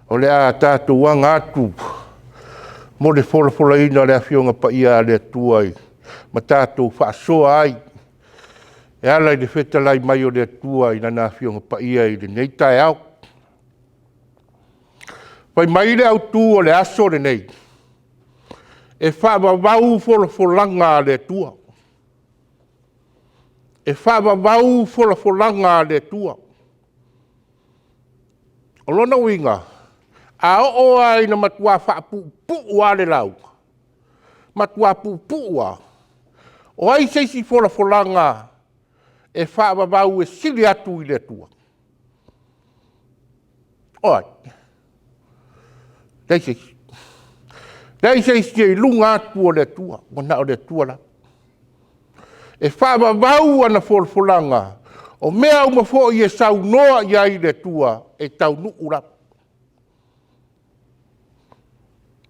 O le a tatou aga atu mo le folafolaina o le Afioga Paia a le Atua ma tatou faasoa ai e ala i le fetalai mai o le Atua i Lana Afioga Paia i lenei taeao. Fai mai le autu o le aso lenei, e faavavau folafolaga a le Atua. E faavavau folafolaga a le Atua. O lona uiga, a oo lava ina matua faapuupuu lava le lauga, matua puupuu lava, o ai se isi folafolaga e faavavau e sili atu i le Atua? O ai? E leai se isi. E leai se isi e i luga atu o le Atua, ua na o le Atua lava. E faavavau ana folafolaga, o mea uma foi e saunoa i ai le Atua, e taunuu lava.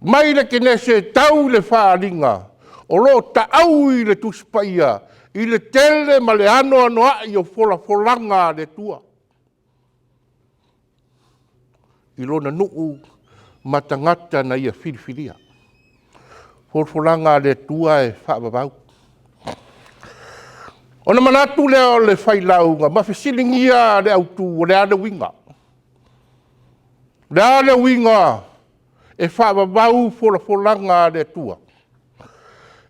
Mai le Kenese e tau i le Faaaliga, o lo o taaui le Tusi Paia i le tele ma le anoanoai o folafolaga a le Atua i Lona nuu ma tagata na Ia filifilia. O folafolaga a le Atua e faavavau. Ona manatu lea o le failauga ma fesiligia le autu, o le a le uiga? O le a le uiga e faavavau folafolaga a le Atua?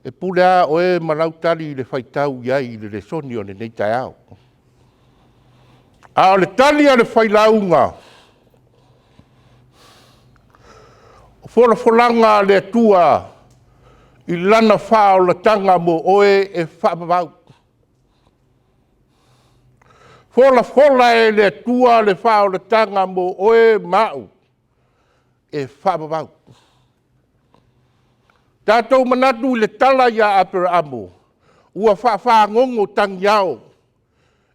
E pule lava oe ma lau tali i le faitau i ai i le lesona o lenei taeao. A o le tali a le Failauga, o folafolaga a le Atua i lana faaolataga mo oe e faavavau. Folafola e le Atua le faaolataga mo oe ma au e faavavau. Tatou manatu i le tala ia Aperamo, ua faafagogo tagiao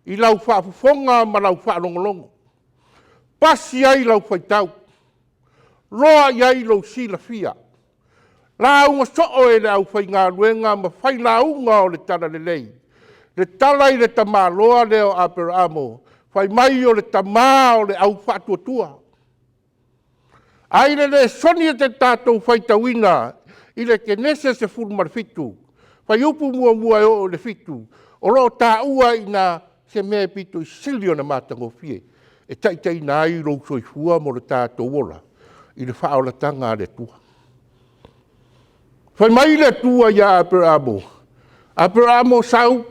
i lau faafofoga ma lau faalogologo, pasi ai lau faitau, loa i ai lou silafia. Lauga soo e le aufaigaluega ma failauga o le Talalelei le tala i le tamaloa lea o Aperamo, fai mai o le tama o le au faatuatua. Ae i le lesona e tatou te faitauina i le Kenese 17, fuaiupu 1 e oo i le 7, o lo o taua ai i ina se mea e aupito sili ona matagofie e taitaiina ai lou soifua ma lo tatou ola i le faaolataga a le Atua. Fai mai le Atua ia Aperamo, “Aperamo sau,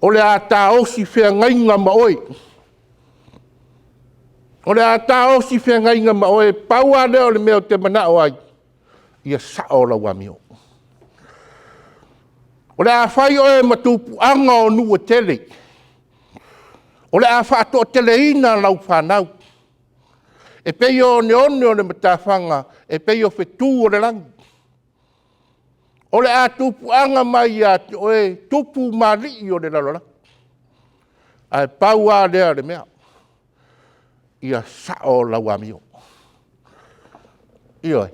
o le a taosi feagaiga ma oe. O le a taosi feagaiga ma oe, pau lava lea o le mea ou te manao ai, ia sao lau amio. O le a fai oe ma tupuaga o nuu e tele, o le a faatoateleina lau fanau, e pei o oneone o le matafaga, e pei o fetu o le lagi. O le a tupuaga mai ia te oe tupu ma alii o le lalolagi. Ae pau lava lea o le mea, ia sao lau amio.” Ioe.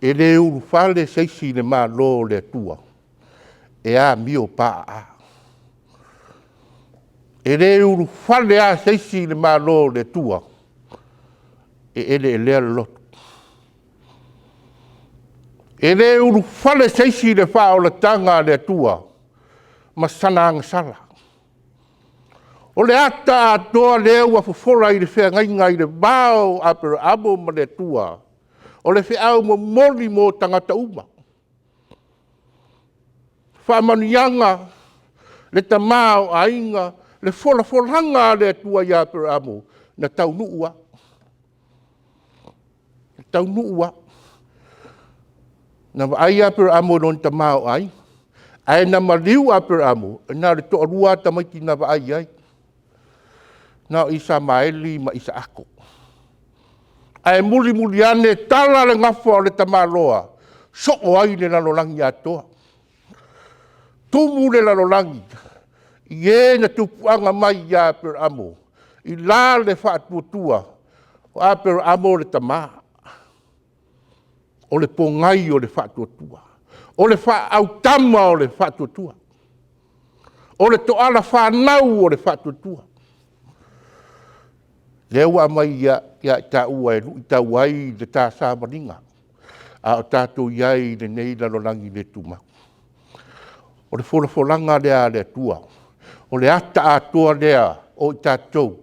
E le ulufale se isi i le Malo o le Atua e amio paaa. E le ulufale lava se isi i le Malo o le Atua e eleelea le loto. E le ulufale se isi i le faaolataga a le Atua ma sana agasala. O le ata atoa lea ua fofola i le feagaiga i le va o Aperamo ma le Atua, o le feau momoli mo tagata uma. Faamanuiaga, le tamaoaiga, le folafolaga a le Atua ia Aperamo, na taunuu lava, na taunuu lava. Na vaai Aperamo i lona tamaoaiga, ae na maliu Aperamo, na o le toalua lava tamaiti na vaai i ai, na o Isamaeli ma Isaako. Ae mulimuli ane tala le gafa o le tamaloa, soo ai le lalolagi atoa. Tumu le lalolagi i e na tupuaga mai ia Aperamo, i la le faatuatua, o Aperamo le tama, o le pogai o le faatuatua, o le faaautama o le faatuatua, o le toala fanau o le faatuatua. Lea ua aumai ia i taua e luitau ai le ta savaliga a o tatou i ai i lenei lalolagi le tumau. O le folafolaga lea a le Atua, o le ata atoa lea o i tatou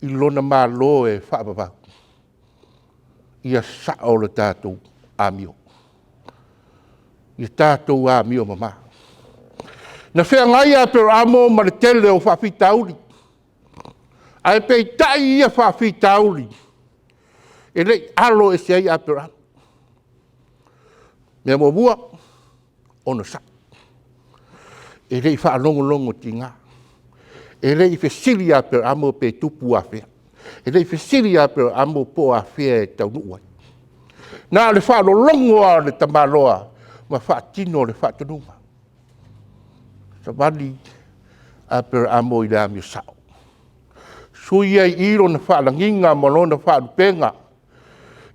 i lona Malo e faavavau, ia sao le tatou amio, ia tatou amio mama. Na feagai Aperamo ma le tele o faafitauli, ae peitai ia faafitauli, e le i alo ese ai Aperamo. O le mea muamua, onosai, e le i faalogologotiga, e le i fesili ia Aperamo pe tupu afea, e le i fesili ia Aperamo po o afea e taunuu ai. Na o le faalologo lava o le tamaloa ma faatino le faatonuga. Savali Aperamo i le amio sao, sui ai i i lona faalagiga ma lona faalupega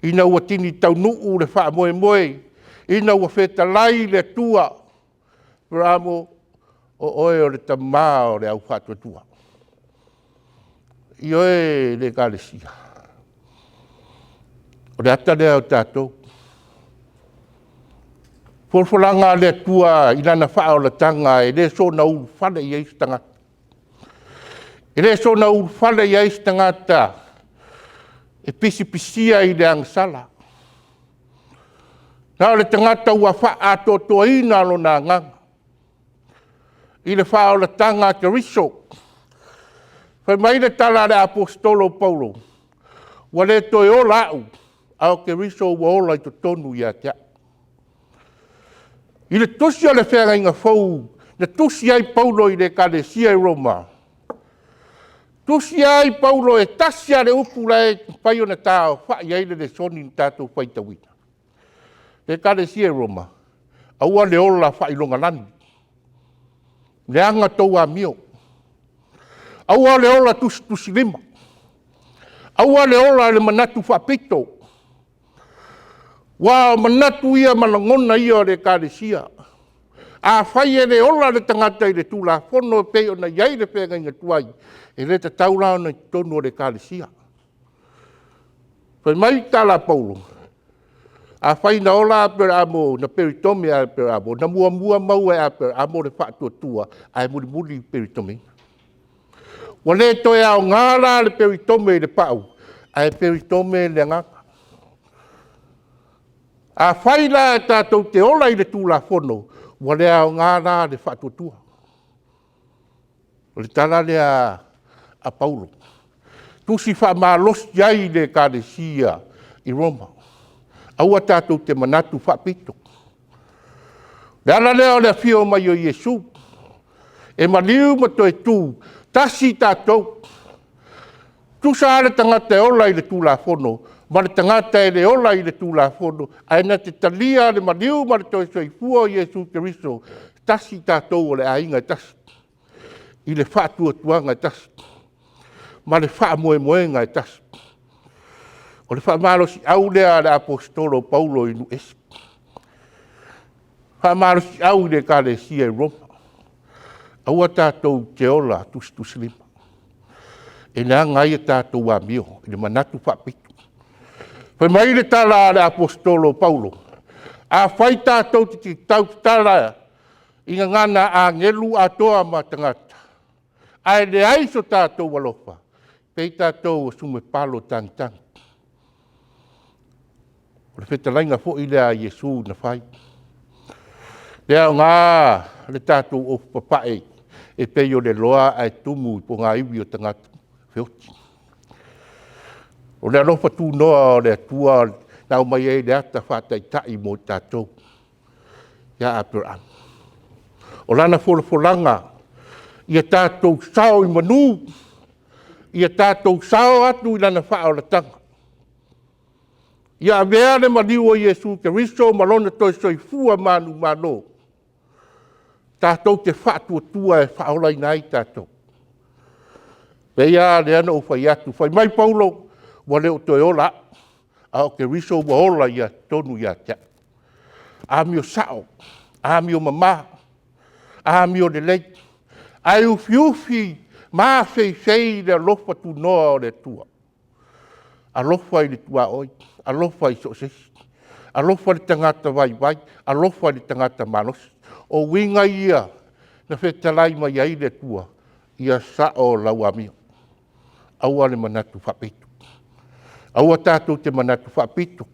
ina ua tini taunuu le faamoemoe, ina ua fetalai le Atua, “Aperamo, o oe o le tama o le au faatuatua.” Ioe le Ekalesia, o le ata lea o tatou. O folafolaga a le Atua i Lana faaolataga, e le soona ulufale i ai se tagata. E le soona ulufale i ai se tagata e pisapisia i le agasala. Na o le tagata ua faaatoatoaina lona agaga i le faaolataga a Keriso. Fai mai le tala a le Aposetolo o Paulo, “Ua le toe ola au, a o Keriso ua ola i totonu ia te au.” I le tusi o le Feagaiga Fou na tusi ai Paulo i le Ekalesia i Roma, tusi ai Paulo e tasi lava le upu la e mafai ona taaofai ai le lesona na tatou faitauina. Le Ekalesia i Roma, aua le ola faailogalanu, leaga tou amio. Aua le ola tusitusilima, aua le ola i le manatu faapito. Aua o manatu ia ma lagona ia o le Ekalesia. Afai e le ola le tagata i le Tulafono e pei ona i ai le feagaiga tuai, e le tatau la ona i totonu o le Ekalesia. Fai mai le tala a Paulo, afai na ola Aperamo na peritome e Aperamo, na muamua maua e Aperamo le faatuatua ae mulimuli le peritomeina. Ua le toe aoga la le peritome i le pau, ae peritome le agaga. Afai la tatou te ola i le Tulafono, ua le aoga la le faatuatua. O le tala lea a Paulo, tusi faamalosi ai le Ekalesia i Roma, aua tatou te manatu faapito. O le ala lea o le afio mai o Iesu, e maliu ma toe tu, tasi tatou. E tusa lava le tagata e ola i le Tulafono ma le tagata e le ola i le Tulafono, ae na te talia le maliu ma le toe soifua o Iesu Keriso, e tasi tatou o le aiga e tasi, i le faatuatuaga e tasi ma le faamoemoega e tasi. O le faamalosiau lea a le Aposetolo o Paulo i nuu ese, faamalosiau i le Ekalesia i Roma, aua tatou te ola tusitusilima, e leaga ai a tatou amio i le manatu faapito. Fai mai le tala a le Aposetolo o Paulo, afai tatou te tautala i gagana agelu atoa ma tagata, ae leai so tatou alofa, e pei tatou o sumepalo tagitagi. O le fetalaiga foi lea a Iesu na fai. E le aoga le tatou ofu papae e pei o le loa ae tumu i ponaivi o tagata feoti. O le alofa tunoa o le Atua na aumai ai le ata faataitai mo i tatou ia Aperamo. O lana folafolaga ia tatou sao i manu, ia tatou sao atu i lana faaolataga, ia avea le maliu o Iesu Keriso ma lona toe soifua manumalo tatou te faatuatua e faaolaina ai tatou. E pei lava lea na ou fai atu, fai mai Paulo, ua le toe ola au, a o Keriso ua ola i totonu ia te au. Amio sao, amio mama, amio lelei, ae ufiufi ma afeifei i le alofa tunoa o le Atua. Alofa i le tuaoi, alofa i so o se isi, alofa i le tagata vaivai, alofa i le tagata malosi. O uiga ia na fetalai mai ai le Atua, ia sao lau amio, aua le manatu faapito, aua tatou te manatu faapito,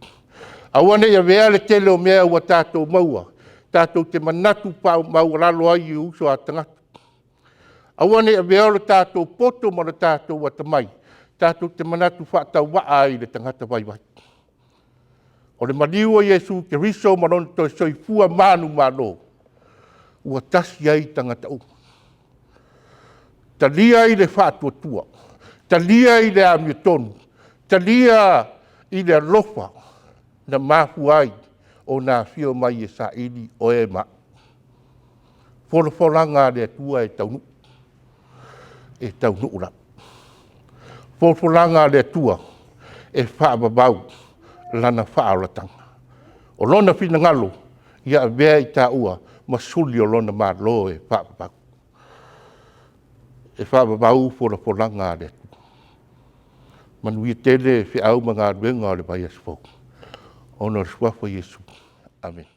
aua ne i avea le tele o mea ua tatou maua tatou te manatu maualalo ai i uso a tagata. Aua ne i avea lo tatou poto ma lo tatou atamai tatou te manatu faatauvaa ai i le tagata vaivai. O le maliu o Iesu Keriso ma Lona toe soifua manumalo ua tasi ai tagata uma. Talia i le faatuatua, talia i le amiotonu, talia i le alofa na mafua ai ona afio mai e saili oe ma au. O folafolaga a le Atua e taunuu, e taunuu lava. O folafolaga a le Atua e faavavau lana faaolataga. O Lona finagalo ia avea i taua ma suli o Lona Malo e faavavau. E faavavau folafolaga a le Atua. Manuia tele feau ma galuega o le vaiaso fou ona o le Suafa o Iesu. Amene.